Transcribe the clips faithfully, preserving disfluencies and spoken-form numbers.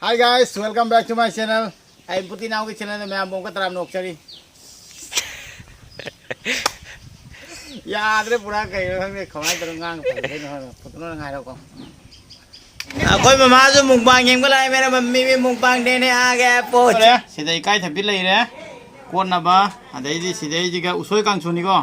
Hi guys, welcome back to my channel. ꯑꯩ ꯄꯨꯇꯤ ꯅꯥꯎꯒꯤ ꯆꯦꯅꯦꯜꯗ ꯃꯌꯥꯝꯕꯨ ꯑꯃꯨꯛꯀ ꯇꯔꯥꯝꯅ ꯑꯣꯛꯆꯔꯤ꯫ ꯌꯥꯗ꯭ꯔꯦ, ꯄꯨꯔꯥ ꯀꯩꯅꯣ ꯈꯪꯗꯦ, ꯀꯃꯥꯏꯅ ꯇꯧꯔ ꯉꯥꯡ ꯐꯖꯗꯣꯏꯅꯣ ꯈꯪꯗꯦ꯫ ꯄꯨꯇꯨꯅ ꯉꯥꯏꯔꯣꯀꯣ꯫ ꯑꯩꯈꯣꯏ ꯃꯃꯥꯁꯨ ꯃꯨꯛꯕꯥꯡ ꯌꯦꯡꯕ ꯂꯥꯛꯑꯦ꯫ ꯃꯦꯔꯥ ꯃꯝꯃꯤ ꯃꯤ ꯃꯨꯛꯕꯥꯡ ꯗꯦꯅꯦ ꯑꯥ ꯒꯌꯥ ꯄꯣ꯫ ꯂꯣꯏꯔꯦ꯫ ꯁꯤꯗ ꯏꯀꯥꯏ ꯊꯝꯕꯤ ꯂꯩꯔꯦ꯫ ꯀꯣꯠꯅꯕ꯫ ꯑꯗꯩꯗꯤ ꯁꯤꯗꯩꯁꯤꯒ ꯎꯁꯣꯏ ꯀꯥꯡꯁꯨꯅꯤꯀꯣ꯫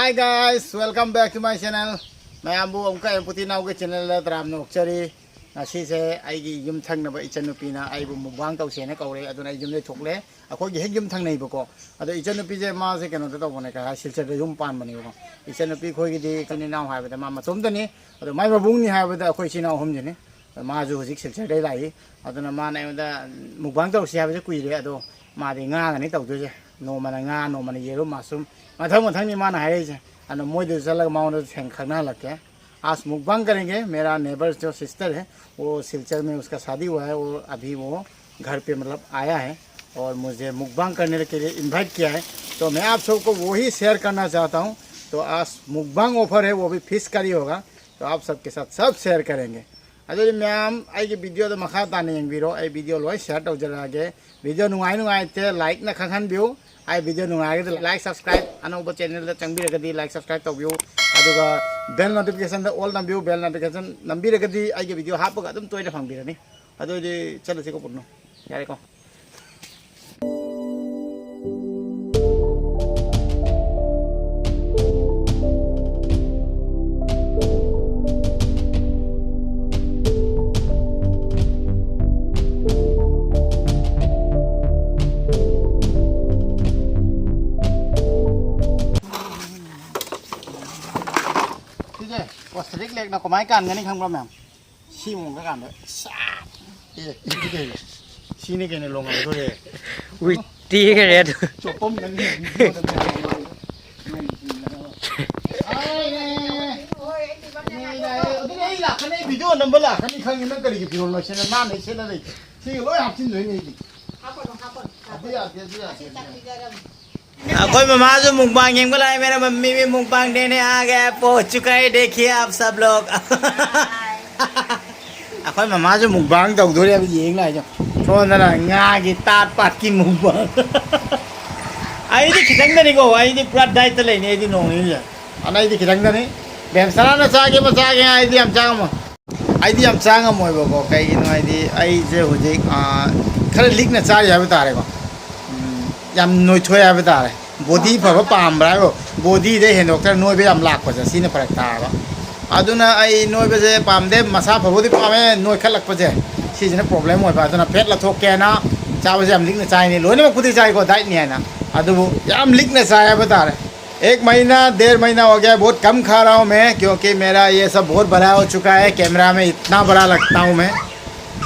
Hi guys, welcome back to my channel. ꯃꯌꯥꯝꯕꯨ ꯑꯃꯨꯛꯀ ꯑꯦꯝꯄꯨꯇꯤ ꯅꯥꯎꯒꯤ ꯆꯦꯅꯦꯜꯗ ꯇꯔꯥꯝꯅ ꯑꯣꯛꯆꯔꯤ꯫ ꯉꯁꯤꯁꯦ ꯑꯩꯒꯤ ꯌꯨꯝ ꯊꯪꯅꯕ ꯏꯆꯟꯅꯨꯄꯤꯅ ꯑꯩꯕꯨ ꯃꯨꯛꯕꯥꯡ ꯇꯧꯁꯦꯅ ꯀꯧꯔꯦ, ꯑꯗꯨꯅ ꯑꯩ ꯌꯨꯝꯗꯩ ꯊꯣꯛꯂꯦ꯫ ꯑꯩꯈꯣꯏꯒꯤ ꯍꯦꯛ ꯌꯨꯝ ꯊꯪꯅꯩꯕꯀꯣ꯫ ꯑꯗꯣ ꯏꯆꯟꯅꯨꯄꯤꯁꯦ ꯃꯥꯁꯦ ꯀꯩꯅꯣꯗ ꯇꯧꯕꯅꯦ, ꯀꯩ ꯍꯥꯏ, ꯁꯤꯜꯆꯔꯗ ꯌꯨꯝ ꯄꯥꯟꯕꯅꯦꯕꯀꯣ꯫ ꯏꯆꯟꯅꯨꯄꯤ ꯑꯩꯈꯣꯏꯒꯤꯗꯤ ꯏꯆꯤꯟ ꯏꯅꯥꯎ ꯍꯥꯏꯕꯗ ꯃꯥ ꯃꯇꯣꯝꯇꯅꯤ꯫ ꯑꯗꯣ ꯃꯥꯏ ꯃꯕꯨꯡꯅꯤ ꯍꯥꯏꯕꯗ ꯑꯩꯈꯣꯏ ꯏꯆꯤꯟ ꯏꯅꯥꯎ ꯑꯍꯨꯝꯁꯤꯅꯤ꯫ ꯑꯗꯣ ꯃꯥꯁꯨ ꯍꯧꯖꯤꯛ ꯁꯤꯜꯆꯔꯗꯩ ꯂꯥꯛꯏ꯫ ꯑꯗꯨꯅ ꯃꯥꯅ ꯑꯩꯉꯣꯟꯗ ꯃꯨꯛꯕꯥꯡ ꯇꯧꯁꯤ ꯍꯥꯏꯕꯁꯦ ꯀꯨꯏꯔꯦ, ꯑꯗꯣ ꯃꯥꯗꯤ ꯉꯥꯒꯅꯤ ꯇꯧꯗꯣꯏꯁꯦ꯫ ꯅꯣꯡꯃꯅ ꯉꯥ, ꯅꯣꯡꯃꯅ ꯌꯦꯔꯨꯝ, ꯃꯁꯔꯨꯝ, ꯃꯊꯪ ꯃꯊꯪꯅꯤ ꯃꯥꯅ ꯍꯥꯏꯔꯛꯏꯁꯦ꯫ ꯑꯗꯣ ꯃꯣꯏꯗꯁꯨ ꯆꯠꯂꯒ ꯃꯉꯣꯟꯗꯁꯨ ꯊꯦꯡ ꯈꯪꯅꯍꯜꯂꯛꯀꯦ꯫ आज मुकबांग करेंगे। मेरा नेबर जो सिस्टर है, वो सिलचर में उसका शादी हुआ है, वो अभी वो घर पे मतलब आया है और मुझे मुकबांग करने के लिए इनवाइट किया है। तो मैं आप सबको वही शेयर करना चाहता हूँ। तो आज मुकबांग ऑफर है, वो भी फिश करी होगा। तो आप सबके साथ सब शेयर करेंगे। ꯑꯗꯨꯗꯤ ꯃꯌꯥꯝ ꯑꯩꯒꯤ ꯚꯤꯗꯤꯑꯣꯗꯣ ꯃꯈꯥ ꯇꯥꯅ ꯌꯦꯡꯕꯤꯔꯣ꯫ ꯑꯩ ꯚꯤꯗꯤꯑꯣ ꯂꯣꯏ ꯁꯤꯌꯔ ꯇꯧꯖꯔꯛꯑꯒꯦ꯫ ꯚꯤꯗꯤꯑꯣ ꯅꯨꯡꯉꯥꯏ ꯅꯨꯡꯉꯥꯏꯇꯦ ꯂꯥꯏꯛꯅ ꯈꯪꯍꯟꯕꯤꯌꯨ꯫ ꯑꯩ ꯚꯤꯗꯤꯑꯣ ꯅꯨꯡꯉꯥꯏꯔꯒꯗꯤ ꯂꯥꯏꯛ, ꯁꯕꯁꯀ꯭ꯔꯥꯏꯕ, ꯑꯅꯧꯕ ꯆꯦꯅꯦꯜꯗ ꯆꯪꯕꯤꯔꯒꯗꯤ ꯂꯥꯏꯛ, ꯁꯕꯁꯀ꯭ꯔꯥꯏꯕ ꯇꯧꯕꯤꯌꯨ꯫ ꯑꯗꯨꯒ ꯕꯦꯜ ꯅꯣꯇꯤꯐꯤꯀꯦꯁꯟꯗ ꯑꯣꯜ ꯅꯝꯕꯤꯌꯨ꯫ ꯕꯦꯜ ꯅꯣꯇꯤꯐꯤꯀꯦꯁꯟ ꯅꯝꯕꯤꯔꯒꯗꯤ ꯑꯩꯒꯤ ꯚꯤꯗꯤꯑꯣ ꯍꯥꯞꯄꯒ ꯑꯗꯨꯝ ꯇꯣꯏꯅ ꯐꯪꯕꯤꯔꯅꯤ꯫ ꯑꯗꯨ ꯑꯣꯏꯗꯤ ꯆꯠꯂꯁꯤꯀꯣ ꯄꯨꯟꯅ꯫ ꯌꯥꯔꯦꯀꯣ꯫ ꯀꯃꯥꯏꯅ ꯀꯥꯟꯒꯅꯤ ꯈꯪꯕ꯭ꯔꯥ, ꯃꯌꯥꯝ? ꯁꯤ ꯃꯑꯣꯡꯗ ꯀꯥꯟꯗ ꯁꯥꯠ! ꯑꯦ, ꯁꯤꯗꯤ ꯀꯩꯅꯣ? ꯁꯤꯅꯤ ꯀꯩꯅꯣ ꯂꯣꯡꯉꯝꯗꯣꯔꯦ꯫ ꯋꯤꯇꯤꯒꯔꯦ ꯑꯗꯨ꯫ ꯆꯣꯞꯄꯝꯒꯅꯤ꯫ ꯑꯩꯅꯦ꯫ ꯑꯗꯨꯅꯦ ꯑꯩ ꯂꯥꯛꯀꯅꯤ, ꯑꯩ ꯚꯤꯗꯤꯑꯣ ꯅꯝꯕ ꯂꯥꯛꯀꯅꯤ ꯈꯪꯉꯤ꯫ ꯅꯪ ꯀꯔꯤꯒꯤ ꯐꯤꯔꯣꯜ ꯂꯣꯏꯁꯤꯜꯂ ꯅꯥꯟꯅ ꯁꯦꯠꯂ ꯂꯩ? ꯁꯤꯒ ꯂꯣꯏ ꯍꯥꯞꯆꯤꯟꯗꯣꯏꯅꯦ ꯑꯩꯗꯤ꯫ ꯑꯗꯨ ꯌꯥꯗꯦ, ꯑꯗꯨ ꯌꯥꯗꯦ, ꯑꯗꯨ ꯌꯥꯗꯦ꯫ ꯑꯩꯈꯣꯏ ꯃꯃꯥꯁꯨ mukbang ꯌꯦꯡꯕ ꯂꯥꯛꯑꯦ꯫ मेरा मम्मी भी mukbang देखने आ गया, पहुंच चुका है, देखिए आप सब लोग। ꯑꯩꯈꯣꯏ ꯃꯃꯥꯁꯨ mukbang ꯇꯧꯗꯣꯔꯦꯕ, ꯌꯦꯡ ꯂꯥꯛꯏꯁꯦ꯫ ꯁꯣꯝꯗꯅ ꯉꯥꯒꯤ ꯇꯥꯠ ꯄꯥꯠꯀꯤ mukbang꯫ ꯑꯩꯗꯤ ꯈꯤꯇꯪꯗꯅꯤꯀꯣ, ꯑꯩꯗꯤ ꯄꯨꯔꯥ dietꯇ ꯂꯩꯅꯤ ꯑꯩꯗꯤ ꯅꯣꯡ ꯅꯤꯅꯤꯁꯦ꯫ ꯑꯗꯨꯅ ꯑꯩꯗꯤ ꯈꯤꯇꯪꯗꯅꯤ꯫ ꯕꯦꯝꯁꯅꯥꯅ ꯆꯥꯒꯦ ꯑꯃ ꯆꯥꯒꯦ, ꯑꯩꯗꯤ ꯌꯥꯝ ꯆꯥ ꯉꯝꯃꯣꯏ꯫ ꯑꯩꯗꯤ ꯌꯥꯝ ꯆꯥ ꯉꯝꯃꯣꯏꯕꯀꯣ꯫ ꯀꯩꯒꯤꯅꯣ ꯍꯥꯏꯗꯤ ꯑꯩꯁꯦ ꯍꯧꯖꯤꯛ, ꯑ, ꯈꯔ ꯂꯤꯛꯅ ꯆꯥꯔꯤ ꯍꯥꯏꯕ ꯇꯥꯔꯦꯀꯣ꯫ ꯎꯝ, ꯌꯥꯝ ꯅꯣꯏꯊꯣꯛꯑꯦ ꯍꯥꯏꯕ ꯇꯥꯔꯦ꯫ Body ꯐꯕ ꯄꯥꯝꯕ꯭ꯔꯥ ꯍꯥꯏꯕ, bodyꯗꯩ ꯍꯦꯟꯗꯣꯛꯇꯅ ꯅꯣꯏꯕ ꯌꯥꯝ ꯂꯥꯛꯄꯁꯦ, ꯁꯤꯅ ꯐꯔꯛ ꯇꯥꯔꯕ꯫ ꯑꯗꯨꯅ ꯑꯩ ꯅꯣꯏꯕꯁꯦ ꯄꯥꯝꯗꯦ, ꯃꯁꯥ ꯐꯕꯕꯨꯗꯤ ꯄꯥꯝꯃꯦ, ꯅꯣꯏꯈꯠꯂꯛꯄꯁꯦ ꯁꯤꯁꯤꯅ problem ꯑꯣꯏꯕ꯫ ꯑꯗꯨꯅ fat ꯂꯧꯊꯣꯛꯀꯦꯅ ꯆꯥꯕꯁꯦ ꯌꯥꯝ ꯂꯤꯛꯅ ꯆꯥꯏꯅꯤ꯫ ꯂꯣꯏꯅꯃꯛꯄꯨꯗꯤ ꯆꯥꯏꯀꯣ, dietꯅꯤ ꯍꯥꯏꯅ, ꯑꯗꯨꯕꯨ ꯌꯥꯝ ꯂꯤꯛꯅ ꯆꯥꯏ ꯍꯥꯏꯕ ꯇꯥꯔꯦ꯫ एक महीना, डेढ़ महीना हो गया, बहुत कम खा रहा हूँ मैं, क्योंकि मेरा ये सब बहुत बड़ा हो चुका है, कैमरा में इतना बड़ा लगता हूँ मैं,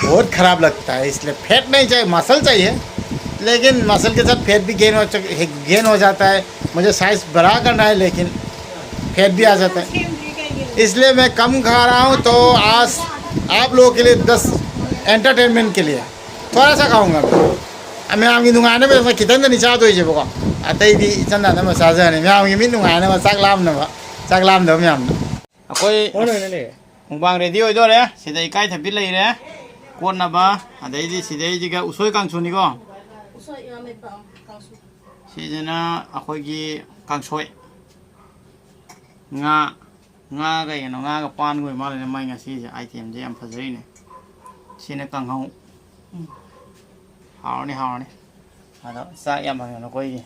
बहुत खराब लगता है, इसलिए फैट नहीं चाहिए, मसल चाहिए, लेकिन मसल के साथ फैट भी गेन हो चुके, गेन हो जाता है। मुझे साइज बड़ा करना है, लेकिन फैट भी आ जाता है, इसलिए मैं कम खा रहा हूँ। तो आज आप लोगों के लिए दस एंटरटेनमेंट के लिए थोड़ा सा खाऊंगा मैं। ꯃꯌꯥꯝꯒꯤ ꯅꯨꯡꯉꯥꯏꯅꯕ ꯈꯤꯇꯪꯗꯅꯤ ꯆꯥꯗꯣꯏꯁꯦꯕꯀꯣ꯫ ꯑꯇꯩꯗꯤ ꯏꯆꯟ ꯅꯥꯅꯕ ꯆꯥꯖꯔꯅꯤ, ꯃꯌꯥꯝꯒꯤ ꯃꯤꯠ ꯅꯨꯡꯉꯥꯏꯅꯕ, ꯆꯥꯛ ꯂꯥꯝꯅꯕ, ꯆꯥꯛ ꯂꯥꯝꯗꯕ ꯃꯌꯥꯝꯅ꯫ ꯑꯩꯈꯣꯏ ꯃꯨꯛꯕꯥꯡ ꯔꯦꯗꯤ ꯑꯣꯏꯗꯣꯔꯦ꯫ ꯁꯤꯗ ꯏꯀꯥꯏꯊꯕꯤ ꯂꯩꯔꯦ, ꯀꯣꯠꯅꯕ, ꯑꯗꯩꯗꯤ ꯁꯤꯗꯩꯁꯤꯒ ꯎꯁꯣꯏ ꯀꯥꯡꯁꯨꯅꯤꯀꯣ꯫ ꯎꯁꯣꯏ ꯏꯔꯣꯝꯕ ꯀꯥꯡꯁꯨ꯫ ꯁꯤꯁꯤꯅ ꯑꯩꯈꯣꯏꯒꯤ ꯀꯥꯡꯁꯣꯏ꯫ ꯉꯥ, ꯉꯥ ꯀꯩꯅꯣ, ꯉꯥꯒ ꯄꯥꯟꯒ ꯑꯣꯏ ꯃꯥꯜꯂꯦꯅꯦ ꯃꯥꯏ ꯉꯁꯤꯁꯦ, itemꯁꯦ ꯌꯥꯝ ꯐꯖꯔꯤꯅꯦ꯫ ꯁꯤꯅ ꯀꯥꯡꯍꯧ꯫ ꯎꯝ꯫ ꯍꯥꯎꯔꯅꯤ, ꯍꯥꯎꯔꯅꯤ꯫ ꯑꯗꯣ ꯆꯥꯛ ꯌꯥꯝ ꯐꯪꯉꯦ ꯅꯈꯣꯏꯒꯤ꯫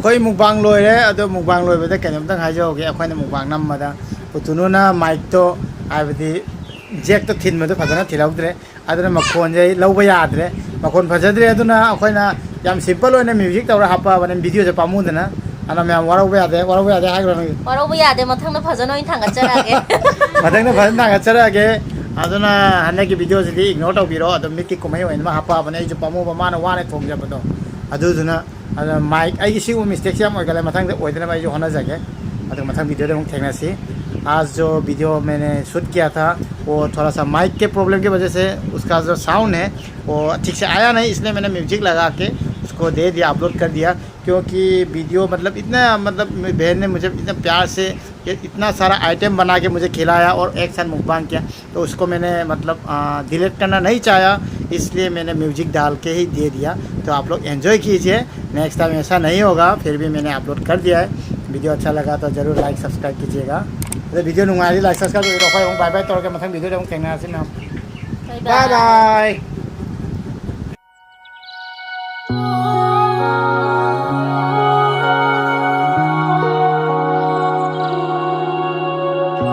ꯑꯩꯈꯣꯏ ꯃꯨꯛꯕꯥꯡ ꯂꯣꯏꯔꯦ꯫ ꯑꯗꯣ ꯃꯨꯛꯕꯥꯡ ꯂꯣꯏꯕꯗ ꯀꯩꯅꯣꯝꯇꯪ ꯍꯥꯏꯖꯍꯧꯒꯦ꯫ ꯑꯩꯈꯣꯏꯅ ꯃꯨꯛꯕꯥꯡ ꯅꯝꯕꯗ ꯄꯨꯇꯨꯅꯨꯅ ꯃꯥꯏꯛꯇꯣ, ꯍꯥꯏꯕꯗꯤ ꯖꯦꯛꯇꯣ ꯊꯤꯟꯕꯗꯣ ꯐꯖꯅ ꯊꯤꯜꯍꯧꯗ꯭ꯔꯦ꯫ ꯑꯗꯨꯅ ꯃꯈꯣꯟꯁꯦ ꯑꯩ ꯂꯧꯕ ꯌꯥꯗ꯭ꯔꯦ꯫ ꯃꯈꯣꯟ ꯐꯖꯗ꯭ꯔꯦ꯫ ꯑꯗꯨꯅ ꯑꯩꯈꯣꯏꯅ ꯌꯥꯝ ꯁꯤꯝꯄꯜ ꯑꯣꯏꯅ ꯃ꯭ꯌꯨꯖꯤꯛ ꯇꯧꯔ ꯍꯥꯞꯄꯛꯑꯕꯅꯦ ꯚꯤꯗꯤꯑꯣꯁꯦ ꯄꯥꯝꯃꯨꯗꯅ꯫ ꯑꯗꯣ ꯃꯌꯥꯝ ꯋꯥꯔꯧꯕ ꯌꯥꯗꯦ, ꯋꯥꯔꯧꯕ ꯌꯥꯗꯦ ꯍꯥꯏꯈ꯭ꯔꯣ ꯅꯪꯒꯤ꯫ ꯋꯥꯔꯧꯕ ꯌꯥꯗꯦ, ꯃꯊꯪꯗ ꯐꯖꯅ ꯑꯣꯏꯅ ꯊꯥꯡꯒꯠꯆꯔꯛꯑꯒꯦ꯫ ꯃꯊꯪꯗ ꯐꯖꯅ ꯊꯥꯡꯒꯠꯆꯔꯛꯑꯒꯦ꯫ ꯑꯗꯨꯅ ꯍꯟꯗꯛꯀꯤ ꯚꯤꯗꯤꯑꯣꯁꯤꯗꯤ ꯏꯒꯅꯣꯔ ꯇꯧꯕꯤꯔꯣ꯫ ꯑꯗꯨꯝ ꯃꯤꯠꯀꯤ ꯀꯨꯝꯍꯩ ꯑꯣꯏꯅ ꯑꯃ ꯍꯥꯞꯄꯛꯑꯕꯅꯦ꯫ ꯑꯩꯁꯨ ꯄꯥꯝꯃꯨꯕ ꯃꯥꯅ ꯋꯥꯅ ꯊꯣꯡꯖꯕꯗꯣ꯫ ꯑꯗꯨꯗꯨꯅ ꯑꯗ ꯃꯥꯏꯛ, ꯑꯩꯒꯤ ꯁꯤꯒꯨꯝꯕ ꯃꯤꯁꯇꯦꯛꯁꯦ ꯌꯥꯝ ꯑꯣꯏꯒꯜꯂꯦ꯫ ꯃꯊꯪꯗ ꯑꯣꯏꯗꯅꯕ ꯑꯩꯁꯨ ꯍꯣꯠꯅꯖꯒꯦ꯫ ꯑꯗꯨꯒ ꯃꯊꯪ ꯚꯤꯗꯤꯑꯣꯗ ꯑꯃꯨꯛ ꯊꯦꯡꯅꯁꯤ꯫ आज जो वीडियो मैंने शूट किया था, वो थोड़ा सा माइक के प्रॉब्लम की वजह से उसका जो साउंड है, वो ठीक से आया नहीं, इसलिए मैंने म्यूजिक लगा के उसको दे दिया, अपलोड कर दिया। क्योंकि वीडियो, मतलब, इतना, मतलब, मेरी बहन ने मुझे इतना प्यार से, ये इतना सारा आइटम बना के मुझे खिलाया और एक साथ मुकबांग किया, तो उसको मैंने, मतलब, डिलीट करना नहीं चाहा, इसलिए मैंने म्यूजिक डाल के ही दे दिया। तो आप लोग एंजॉय कीजिए। नेक्स्ट टाइम ऐसा नहीं होगा, फिर भी मैंने अपलोड कर दिया है। वीडियो अच्छा लगा तो ज़रूर लाइक सब्सक्राइब कीजिएगा। ꯑꯗꯣ ꯚꯤꯗꯤꯑꯣ ꯅꯨꯡꯉꯥꯏꯔꯗꯤ ꯂꯥꯏꯛ ꯁꯕꯁꯀ꯭ꯔꯥꯏꯕ ꯇꯧꯕꯤꯔꯣ꯫ ꯑꯩꯈꯣꯏ ꯑꯃꯨꯛ ꯕꯥꯏ ꯕꯥꯏ ꯇꯧꯔꯒꯦ꯫ ꯃꯊꯪ ꯚꯤꯗꯤꯑꯣꯗ ꯑꯃꯨꯛ ꯊꯦꯡꯅꯔꯁꯤ ꯃꯌꯥꯝ꯫ ꯕꯥꯏ ꯕꯥꯏ꯫